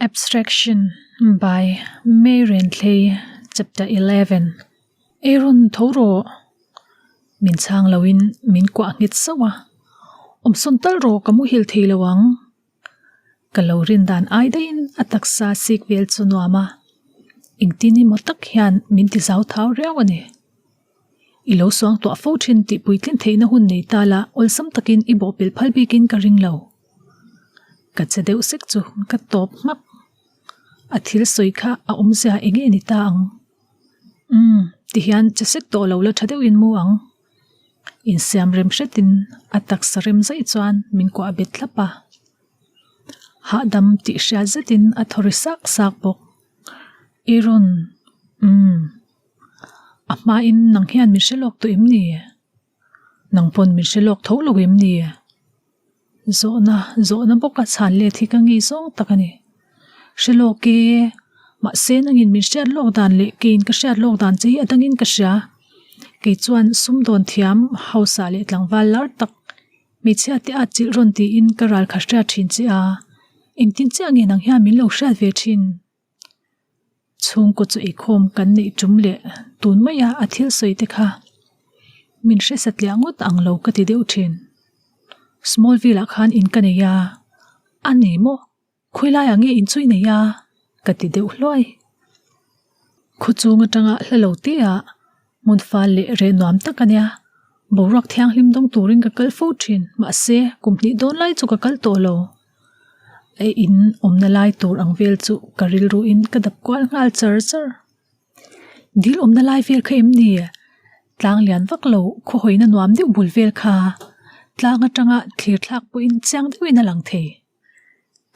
Abstraction by May Renthlei Chapter 11 Aaron tho rawh! Min chhang loin min kuah nghet sauh a, awmsawn tal rawh ka muhil thei lo ang. Ka lo rin dan ai daihin a taksa sik vel chu nuam a, engtin emaw tak hian min ti zau thau riau a ni. I lo suang tuah fo thin tih puitlin theihna hun nei ta la awlsam takin i bawhpelh phal bikin ka ring lo. Ka che deuh sek chu ka tawp hmak. A thil sawi kha a awmzia eng nge ni ta ang? Umm, tihian che sek tawh lo la tha deuhin mu ang. Insiam rem hretin a taksa rem zaih chuan min kuah bet thlap a. Hahdam tih hriat zetin a thaw ri sak sak bawk. Aaron, umm. A hmain nang hian min hre lawk tawh em ni? Nang pawn min hre lawk tho lo em ni? Zawhna, zawhna bawka chhan let hi ka ngei zawng tak a ni. Hre lawk e, mahse nangin min hriat lawk dan leh keiin ka hriat lawk dan che hi a dangin ka hria. Kei chuan sumdawn thiam, hausa leh tlangval lar tak, hmeichhia te at chilh rawn tiin ka ral kha hriat thin che a, engtin chiah nge nang hian min lo hriat ve thin? Chhungkaw chu eikhawm kan neih tum leh tun maia a thil sawi te kha min hre satliah ngawt ang lo ka ti deuh thin. Smallville ah khan in ka nei a, a ni maw? Khawi laiah nge in chu i nei a? ka ti deuh hluai. Khaw chung atanga hla lo te ah hmun fal leh reh nuam tak a nia, boruak thianghlim dawng turin ka kal fo thin, mahse kum hnih dawn lai chu ka kal tawh lo. A in awmna lai tur ang vel chu ka rilru in ka dap kual nghal char char. Dil awmna lai vel kha em ni? Tlang lian vak lo khaw hawina nuam deuh bul vel kha tlang atanga thlir thlak pawhin chiang deuhin a lang thei.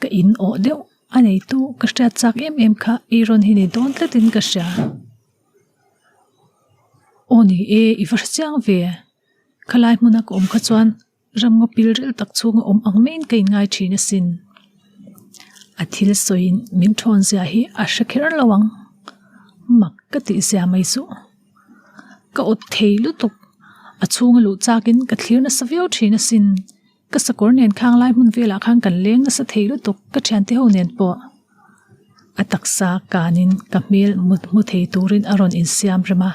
Ka in awh deuh a neitu ka hriat chak em em kha Aaron hi ni dawn tlatin ka hria. Aw ni e, i va hre chiang ve. Khalai hmuna ka awm kha chuan Ramngaw pilril tak chhunga awm ang maiin ka inngai thin asin. A thil sawiin min thawn zia hi a hre kher lo ang. Mak ka tih zia mai chu. Ka awt thei lutuk. A chhunga luh chakin ka thlir nasa viau thin asin. Ka sakawr nen khang lai hmun velah khan kan leng nasa thei lutuk ka thiante ho nen pawh. A taksa kanin ka hmel mut hmu thei turin a rawn insiam rem a.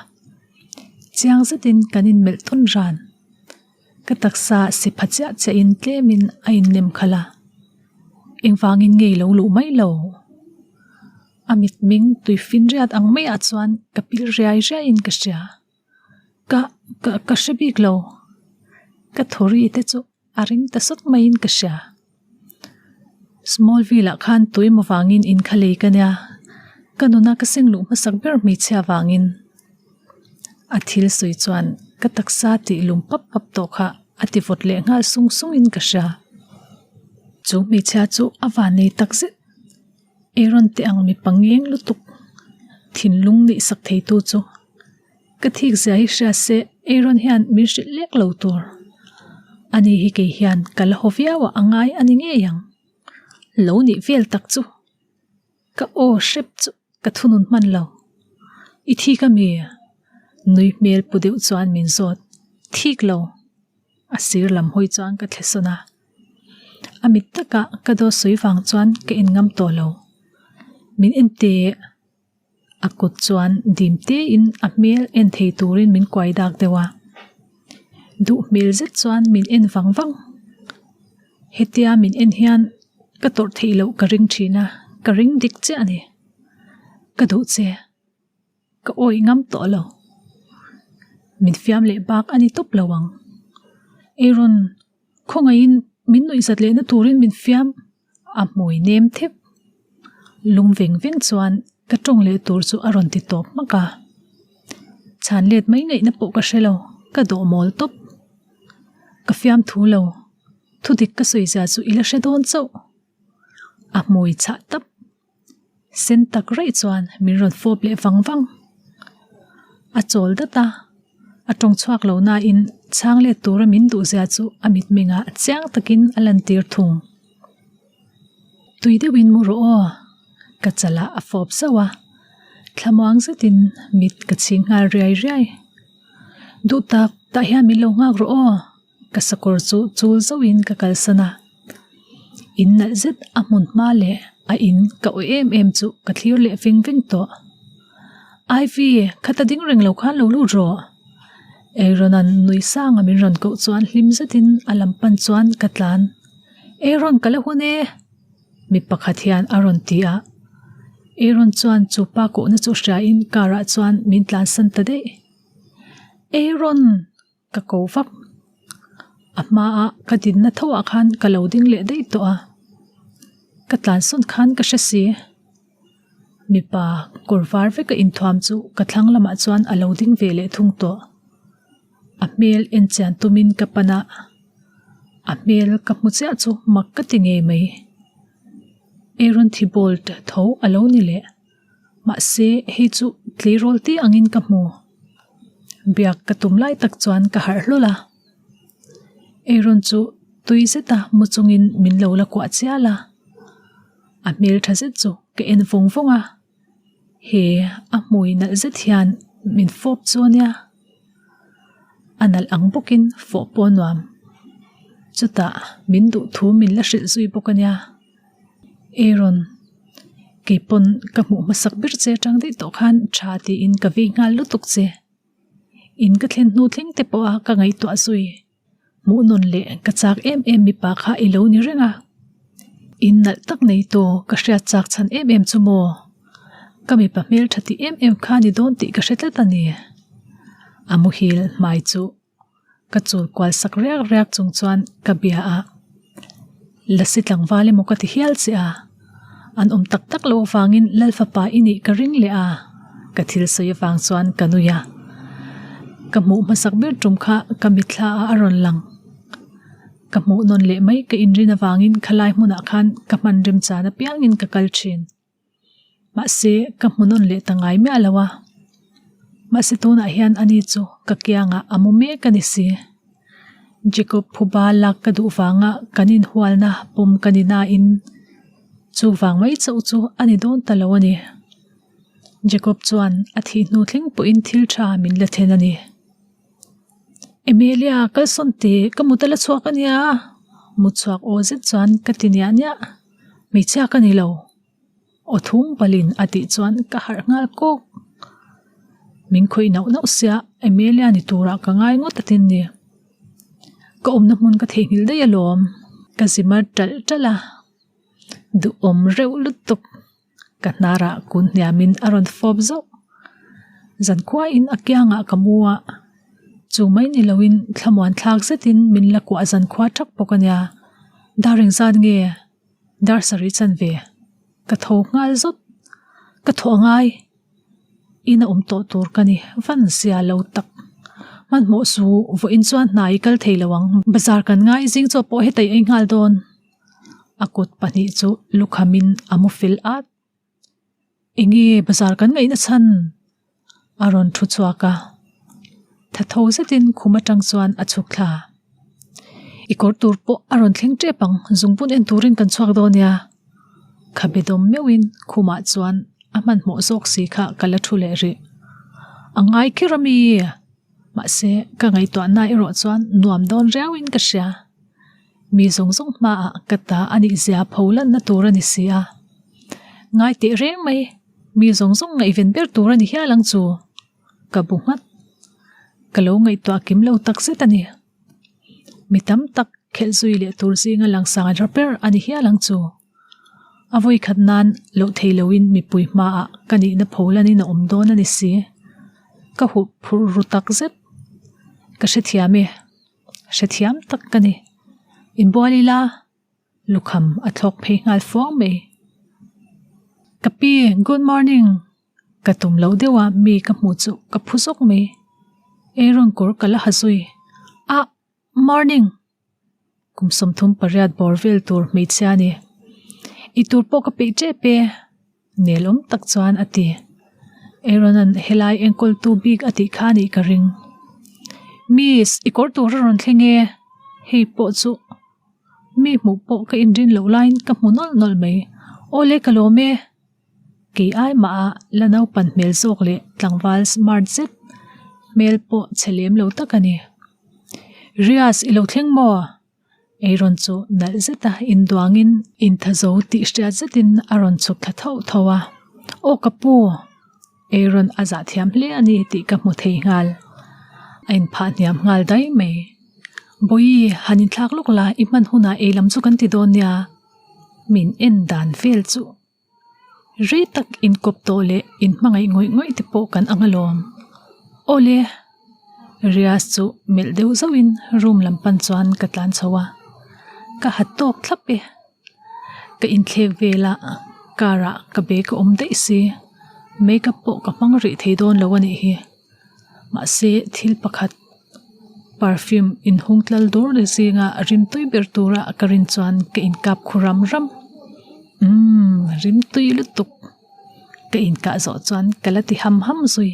Chiang zetin kan inmelh tawn ran. Ka taksa si pha chiah chiah in tlem in a in nem khalh a, engvangin nge i lo luh mai lo? A mitming tui fin riat ang mai ah chuan ka pil riai riai in ka hria. Ka ka ka hre bik lo. Ka thawri te chu a ring ta sawt mai in ka hria. Smallville ah khan tui emaw vangin in kha lei ka nia, ka nuna ka seng luh hmasak ber hmeichhia vangin. A thil sawi chuan ka taksa tih lum pap pap tawh kha a ti vawt leh nghal sung sung in ka hria. Chu hmeichhia chu a van nei tak zet. Aaron te ang mipa ngeng lutuk thinlung neih sak thei tu chu ka thik zia hi hria se Aaron hian min hrilh lek lo tur. Ani hi kei hian ka la haw viau a a ngai a ni ngei ang. Lo nih vel tak chu ka aw hrep chu ka thunun hman lo. I thik a mi? Nui hmel pu deuh chuan min zawt. Thik lo. A sir lam hawi chuan ka thle sawn a. A mit takah ka daw sawi vang chuan ka en ngam tawh lo. Min en teh. A kut chuan dim tein a hmel en thei turin min kuai dak deuh a. Duh hmel zet chuan min en vang vang. Hetia min en hian ka tawrh theih loh ka ring thin a, ka ring dik chiah a ni. Ka duh che. Ka awih ngam tawh lo. Min fiam leh bak a ni tawp lo ang. Aaron, khawngaihin min nuihzat lehna turin min fiam. A hmui nem thep. Lum veng veng chuan ka tawng leh tur chu a rawn ti tawp hmak a. Chhan let mai ngaihna pawh ka hre lo, ka dawh mawl tawp. Ka fiam thu lo, thudik ka sawi zia chu i la hre dawn chauh. A hmui chhah tap. Sen tak raih chuan min rawn fawp leh vang vang. A chawl dat a, a tawng chhuak lo nain chhang let tura min duh zia chu a mitmengah chiang takin a lantir thung. Tui deuhin mu rawh aw, ka chalah a fawp zauh a, thlamuang zetin mit ka chhing nghal riai riai. Duh tak tah hian min lo nghak rawh aw, ka sakawr chu chul zauhin ka kalsan a. In nalh zet a hmun hma leh a in ka awih em em chu ka thlir leh veng veng tawh. Ivy, khata ding reng lo khan lo lut rawh. Aaron-a'n nui sanga min rawn koh chuan hlim zetin a lam pan chuan ka tlan. Aaron ka la hun e! Mi pakhat hian a rawn ti a. Aaron chuan chu pa kohna chu hriain car ah chuan min tlansan ta daih. Aaron! Ka ko vak. A hmaa ka dinna tho ah khan ka lo ding leh daih tawh a. Ka tlansawn khan ka hre si. Mipa kawr var veka inthuam chu ka thlang lamah chuan a lo ding ve leh thung tawh. A hmel en chian tumin ka pan a, a hmel ka hmu chiah chu mak ka ti ngei mai. Aaron Thibault tho a lo ni leh. Mahse hei chu tleirawl te angin ka hmu. Biak ka tum lai tak chuan ka harh hlawl a. Aaron chu tui zeta mu chungin min lo la kuah chial a. A hmel tha zet chu ka en vawng vawng a. He a hmui nalh zet hian min fawp chu a nia. A nalh ang bawkin fawh pawh a nuam. Chutah min duh thu min la hrilh zui bawk a nia. Aaron, kei pawn ka hmuh hmasak ber che atang daih tawh khan tha tiin ka vei nghal lutuk che. In ka thlen hnu thleng te pawha ka ngaihtuah zui. Hmuh nawn leh ka chak em em mipa kha i lo ni reng a. In nalh tak nei tu ka hriat chak chhan em em chu maw? Ka mipa hmel tha tih em em kha ni dawn tih ka hre tlat a ni. A muhil hmai chu ka chul kual sak riak riak chung chuan ka bia a. Lasi tlangval emaw ka ti hial che a. An awm tak tak loh avangin Lal fapa i nih ka ring leh a, ka thil sawi avang chuan ka nui a. Ka hmuh hmasak ber tum kha ka mitthla ah a rawn lang. Ka hmuh nawn leh mai ka inrin avangin khalai hmunah khan ka hman remchan apiangin ka kal thin. Mahse, ka hmu nawn leh ta ngai miah lo a. Mahse tunah hian ani chu ka kiangah a mu mek a ni si. Jacob phuba lak ka duh vanga kan inhualna pawm ka ni nain chuvang mai chauh chu a ni dawn ta lo a ni. Jacob chuan a thih hnu thleng pawhin thil tha min la then a ni. Emilia, kalsawn teh, ka mut a la chhuak a nia. Mut chhuak aw zet chuan ka ti niah niah. Hmeichhia ka ni lo. Aw thum palin a tih chuan ka harh nghal kawk. Min khawih nauh nauh sia Emilia ni turah ka ngai ngawt a tin ni. Ka awmna hmun ka theihnghilh daih alawm. Ka zi mar ṭalh ṭalh a. Duhawm reuh lutuk. Ka hnarah kun hniamin a rawn fawp zauh. Zankhuain a kiangah ka mu a. Chu mai ni loin thlamuan thlak zetin min la kuah zankhua ṭhak bawk a nia. Dar engzat nge? Dar sarih chan ve. Ka tho nghal zawt. Ka thawh a ngai. Ina awm tawh tur ka ni. Van zia lo tak. Hmanhmawh su vawiin chuan hna i kal thei lo ang. Bazar kan ngai zing chaw pawh heta i ei nghal dawn. A kut pahnih chu lukhamin a mu fel at. Enge bazar kan ngaihna chhan? A rawn thu chhuak a. Tha tho zetin khum atang chuan a chhuk thla. I kawr tur pawh a rawn thleng tep ang, zungbun en turin kan chhuak dawn nia. Khabe dawm meuhin khumah chuan a hmanhmawh zawk si kha ka la thu leh rih. A ngai kher a mi? Mahse, ka ngaihtuahna erawh chuan nuam dawn riauin ka hria. Mi zawng zawng hmaah ka ta a nih zia pho lanna tur a ni si a. Ngai teh reng mai, mi zawng zawng ngaihven ber tur a ni hial ang chu. Ka bu nghat. Ka lo ngaihtuah kim lo tak zet a ni. Mi tam tak khelh zui leh tur zinga langsang ra ber a ni hial ang chu. A vawi khat nan loh thei loin mipui hmaah ka nihna pho lanin a awm dawn a ni si. Ka huh phurh ru tak zet. Ka hrethiam e. Hrethiam tak ka ni. Inbual ila lukham a thlawk phei nghal fuang mai. Ka pi, good morning! Ka tum loh deuh a mi ka hmuh chu ka phu zawk mai. Eirawng kawr ka la ha zui. Ah! Morning! Kum 38 bawr vel tur hmeichhia a ni. I tur pawh ka peih tep e. Nel awm tak chuan a ti. Aaron-a'n helai enkawltu bik a tih kha a nih ka ring. Miss, i kawr tur a rawn thleng e. Hei pawh chu mi hmuh pawh ka inrin loh laiin ka hmu nawlh nawlh mai. Awle ka lawm e. Kei ai mah a la naupan hmel zawk leh tlangval smart zet hmel pawh chhe lem lo tak a ni. Riaz, i lo thleng maw? Aaron chu nalh zeta induangin inthazo tih hriat zetin a rawn chhuk thla thauh thauh a, Aw ka pu! Aaron a zah thiam hle a ni tih ka hmu thei nghal. A inphah hniam nghal daih mai. Bawihi, han inthlak lawk la, i hman hunah ei lam chu kan ti dawn nia. Min en dan vel chu rei tak inkawp tawh leh inhmangaih ngawih ngawih te pawh kan ang alawm. Aw le! Riaz chu melh deuh zauhin room lam pan chuan ka tlan chho a, ka ha tawk thlap e. Ka inthlek vel a, car ah ka bag a awm daih si, makeup pawh ka hmang rih thei dawn lo a nih hi. Mahse thil pakhat perfume inhung tlal dur ni zinga rimtui ber tura ka rin chuan ka inkap khu ram ram. Umm rimtui lutuk ka inkah zawh chuan ka la ti ham ham zui.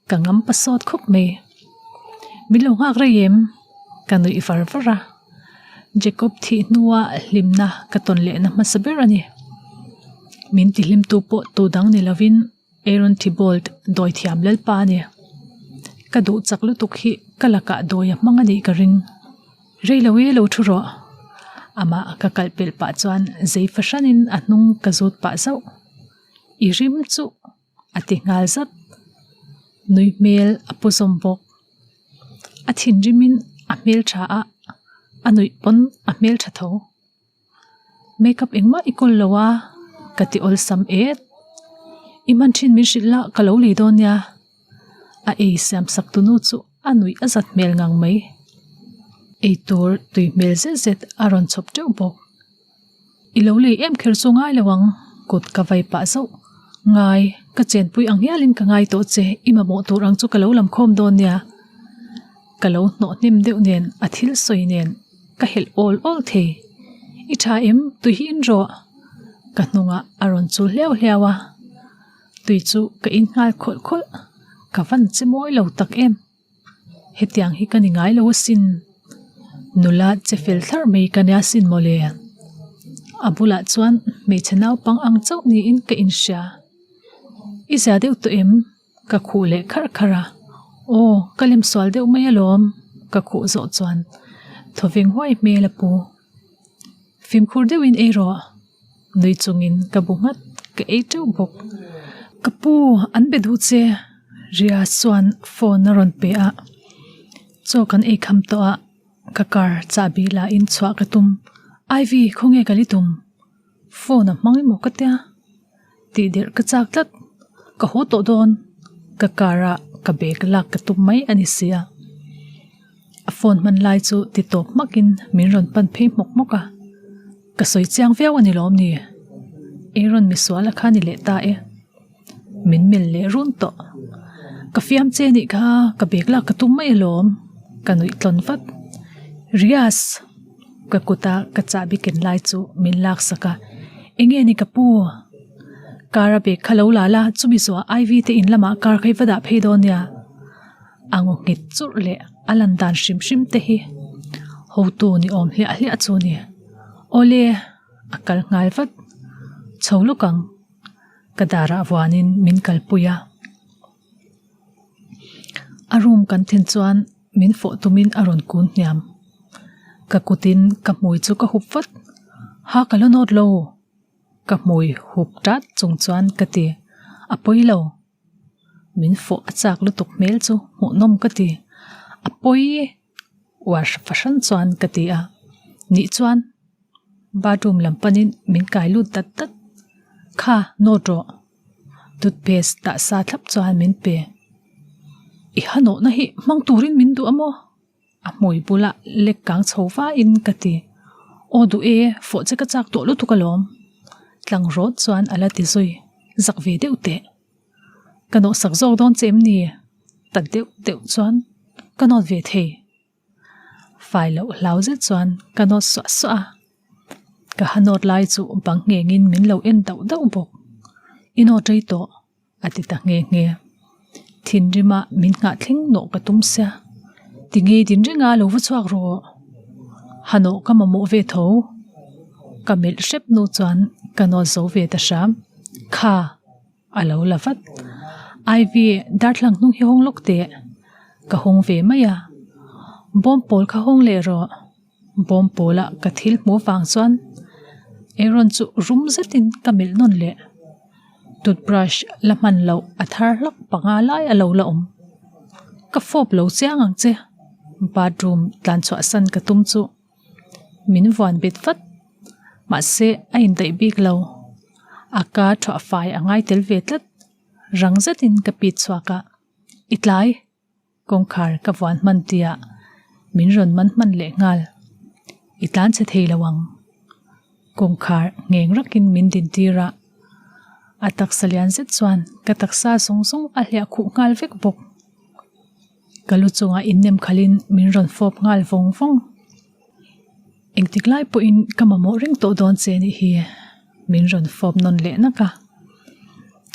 Ka ngam pa sawt khawp mai. Min lo nghak rei em? Ka nuih var var a. Jacob thih hnua hlimna ka tawn lehna hmasa ber a ni. Min tihlimtu pawh tu dang ni lovin Aaron Thibault dawi thiam lalpa a ni. Ka duh chak lutuk hi ka lakah dawi a hmang a nih ka ring. Rei lo e lo thu rawh. Amah ka kalh pelh pah chuan zei fahranin a hnung ka zut pah zauh. I rim chu a ti nghal zat. Nui hmel a pu zawm bawk. A thinrimin a hmel tha a, a nuih pawn a hmel tha tho. Makeup engmah i kawl lo a, ka ti awlsam et. I hman thin min hrilh la ka lo lei dawn nia. A ei siam sak tu nu chu a nuih a zat hmel ngang mai. Eitur tui hmel zet zet a rawn chhawp teuh bawk. I lo lei em kher chu ngai lo ang, kut ka vai pah zauh. Ngai, ka chenpui ang hialin ka ngai tawh che, i mamawh tur ang chu ka lo lam khawm dawn nia. Ka lo hnawh hnem deuh nen, a thil sawi nen ka helh awl awl thei. I tha em, tui hi in rawh. Ka hnungah a rawn chul hliau hliau a, tui chu ka in nghal khawlh khawlh, ka van che mawi lo tak em. Hetiang hi ka ni ngai lo asin. Nula che fel thlarh mai ka nia sin mawle. A bulah chuan hmeichhe naupang ang chauh niin ka inhria. I zia deuh tawh em? Ka khuh leh kharh kharh a. Aw, ka lem sual deuh mai alawm, ka khuh zawh chuan thawveng huai hmel a pu. Fimkhur deuhin ei rawh. Nui chungin ka bu nghat, ka ei teuh bawk. Ka pu, an be duh che, Ria chuan phone a rawn pe a. Chaw kan ei kham tawh a, ka car chahbi lahin chhuah ka tum. Ivy, khawnge ka li tum? Phone a hmang emaw ka tia? Tih derh ka chak tlat, ka haw tawh dawn, ka car ah ka bag lak ka tum mai a ni sia. A phone hman lai chu ti tawp hmak in min rawn pan phei hmawk hmawk a, ka sawi chiang viau a ni lawm ni? Aaron misual a kha ni leh ta e, min melh leh run tawh. Ka fiam che nih kha ka bag lak ka tum mai alawm, ka nuih tlawn vat. Riaz! Ka kuta ka chahbi ken lai chu min laksak a, Enge ni ka pu? Car a bag kha lo la la, chumi zawhah Ivy te in lamah car kha i va dah phei dawn nia. A ngaw nghet churh leh a lan dan hrim hrim te hi hotu ni awm hliah hliah chu ni. Awle, a kal nghal vat. Chho lawk ang. Ka darah vuanin min kalpui a. A room kan thlen chuan min fawh tumin a rawn kun hniam. Ka kutin ka hmui chu ka hup vat. Ha ka la nawt lo. Ka hmui hup tat chung chuan ka ti. A pawi lo. Min fawh a chak lutuk hmel chu hmuhnawm ka ti. A pawi uar fahran chuan ka ti a. Nih chuan bathroom lam panin min kai lut dat dat. Kha nawt rawh. Toothpaste tah sa thlap chuan min pe. I hanawhna hi hmang turin min duh a maw? A hmui bulah lek kang chho vain ka ti. Aw duh e, fawh che ka chak tawh lutuk alawm. Tlang rawt chuan a la ti zui, zak ve deuh teh. Ka nawhsak zawk dawn che em ni? Ta deuh deuh chuan ka nawt ve thei. Fai loh hlau zet chuan ka nawt suah suah a, ka ha nawt lai chu bang nghengin min lo en dauh dauh bawk. I nawt rei tawh a ti ta nghe nghe. Thinrima min nghah thleng nawh ka tum sia, ti ngei din renga lo va chhuak rawh. Ha nawh ka mamawh ve tho. Ka melh hrep hnu chuan ka nawt zo ve ta hram. Kha! A lo la vat. Ivy, darthlang hnung hi hawng lawk teh. Ka hawng ve mai a. Bawm pawl kha hawng leh rawh. Bawm pawla ka thil hmuh avang chuan Aaron chu rum zetin ka melh nawn leh. Toothbrush la hman loh a thar hlak panga lai a lo la awm. Ka fawp lo chiang ang che. Bathroom tlan chhuah san ka tum chu min vuan bet vat. Mahse a indaih bik lo. A ka thuah fai a ngai tel ve tlat. Rang zetin ka pit chhuak a, I tlai! Kawngkhar ka vuan hman tia min rawn man hman leh nghal. I tlan chhe thei lo ang. Kawngkhar ngheng rakin min din tir a, a taksa lian zet chuan ka taksa zawng zawng a hliah khuh nghal vek bawk. Ka lu chungah innem khalhin min rawn fawp nghal vawng vawng. Engtik lai pawhin ka mamawh reng tawh dawn che nih hi min rawn fawp nawn leh nak a.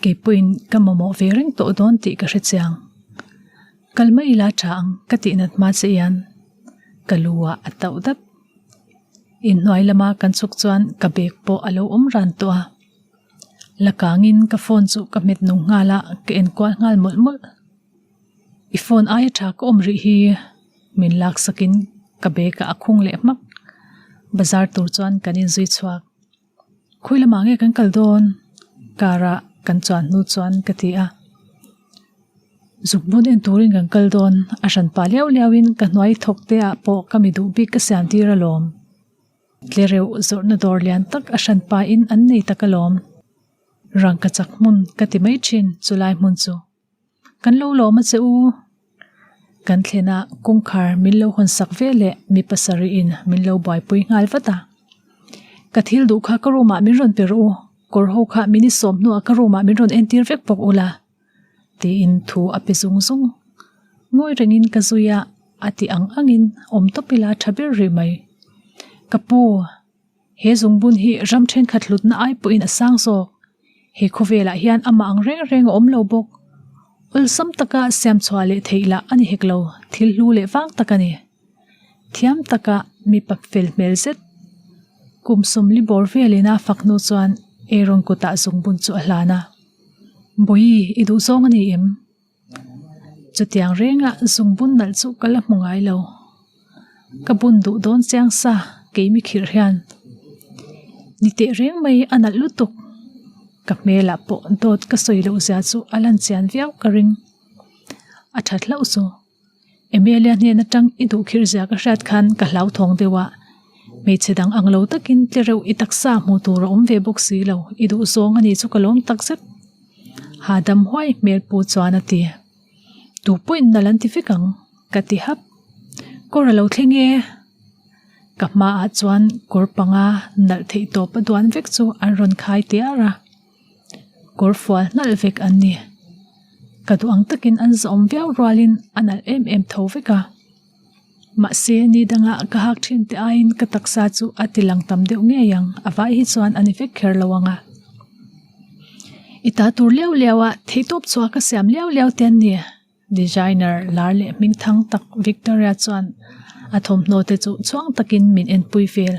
Kei pawhin ka mamawh ve reng tawh dawn tih ka hre chiang. Kal mai ila tha ang ka tih nat hma che hian ka lu ah a tauh dap. Inhnuai lama kan chhuk chuan ka bag pawh a lo awm ran tawh a. La kangin ka phone chu ka hmet nung nghal a, ka enkual nghal mawlh mawlh. I phone aia tha ka awm rih hi min lak sakin ka bag ah a khung leh hmak. Bazar tur chuan kan inzui chhuak. Khawi lamah nge kan kal dawn? Car ah kan chuan hnu chuan ka ti a. Zuk bun en turin kan kal dawn. A hran pah liau liau in ka hnuai thawk te ah pawh ka mi duh bik ka siam tir alawm. Tlereuh zawrhna dawr lian tak a hran pahin an nei tak alawm. Rangkachak hmun ka ti mai thin chulai hmun chu. Kan lo lawm a che u. Kan thlen a kawngkhar min lo hawn sak ve leh mi pasarih in min lo buaipui nghal vat a. Ka thil duh kha ka room ah min rawn pe rawh u, kawr ho kha min i sawm hnuah ka room ah min rawn entir vek bawk ula tiin thu a pe zung zung. Ngawi rengin ka zui a, a ti ang angin awm tawp ila tha ber rih mai. Ka pu. He zungbun hi ram thenkhat hlutna ai pawhin a sang zawk. He khawvelah hian amah ang reng reng a awm lo bawk. Awlsam taka siam chhuah leh theih lah a ni hek lo, thil hlu leh vang tak a ni. Thiam taka mipa fel hmel zet. Kum sawmli bawr velin a fak hnu chuan Aaron kutah zungbun chu a hlan a. Bawihi, i duhzawng a ni em? Chutiang renga zungbun nalh chu ka la hmu ngai lo. Ka bun duh dawn chiang sa kei mi khirh hian. Ni teh reng mai a nalh lutuk. Ka hmelah pawh dawt ka sawi loh zia chu a lan chian viau ka ring. A that hlauh chu. Amelia hnen atang i duh khirh zia ka hriat khan ka hlauthawng deuh a. Hmeichhe dang ang lo takin tle reuh i taksa hmuh tur a awm ve bawk si lo. I duh zawng a ni chu ka lawm tak zet. Hahdam huai hmel pu chuan a ti. Tu pawhin nalh an ti vek ang ka ti hap. Kawr a lo thleng e. Ka hmaah chuan kawr panga nalh theih tawp a duan vek chu an rawn khai tiar a. Kawr fual hnalh vek an ni. Ka duh ang takin an zawm viau rualin a nalh em em tho vek a. Mahse, ni danga ka hak thin te aiin ka taksa chu a ti lang tam deuh ngei ang, a vai hi chuan a ni vek kher lo ang a. I ta tur liau liau a, theihtawp chhuah ka siam liau liau te an ni. Designer lar leh hming thang tak Victoria chuan a thawmhnaw te chu chhuang takin min enpui vel.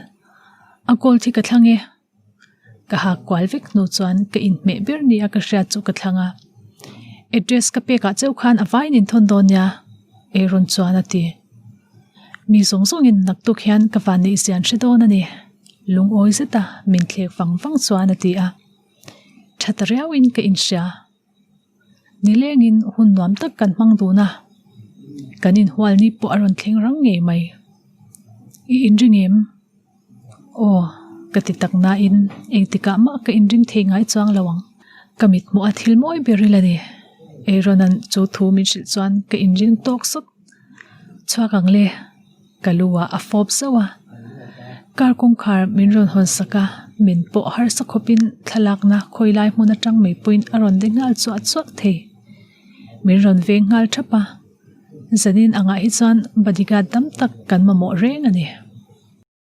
A gold hi ka thlang e. Ka hak kual vek hnu chuan ka inhmeh ber nia ka hriat chu ka thlang a. Address ka pek ah cheu khan a vaiin in thawn dawn nia, Aaron chuan a ti. Mi zawng zawngin naktuk hian ka van neih zian hre dawn a ni, lungawi zeta min thlek vang vang chuan a ti a. Tha ta riauin ka inhria. Nilengin hun nuam tak kan hmang dun a, kan inhual ni pawh a rawn thleng rang ngei mai. I inring em? Aw, ka ti tak nain engtikah mah ka inring thei ngai chuang lo ang. Ka mit hmuh a thil mawi ber ila ni. Aaron-a'n chu thu min hrilh chuan ka inring tawk sawt. Chhuak ang le, ka lu ah a fawp zauh a. Car kawngkhar min rawn hawn sak a, min pawh harsa khawpin thlalakna khawi lai hmun atang mai pawhin a rawn de nghal chuah chuah thei. Min rawn veng nghal thap a, zanin angah hi chuan bodyguard dam tak kan mamawh reng a ni.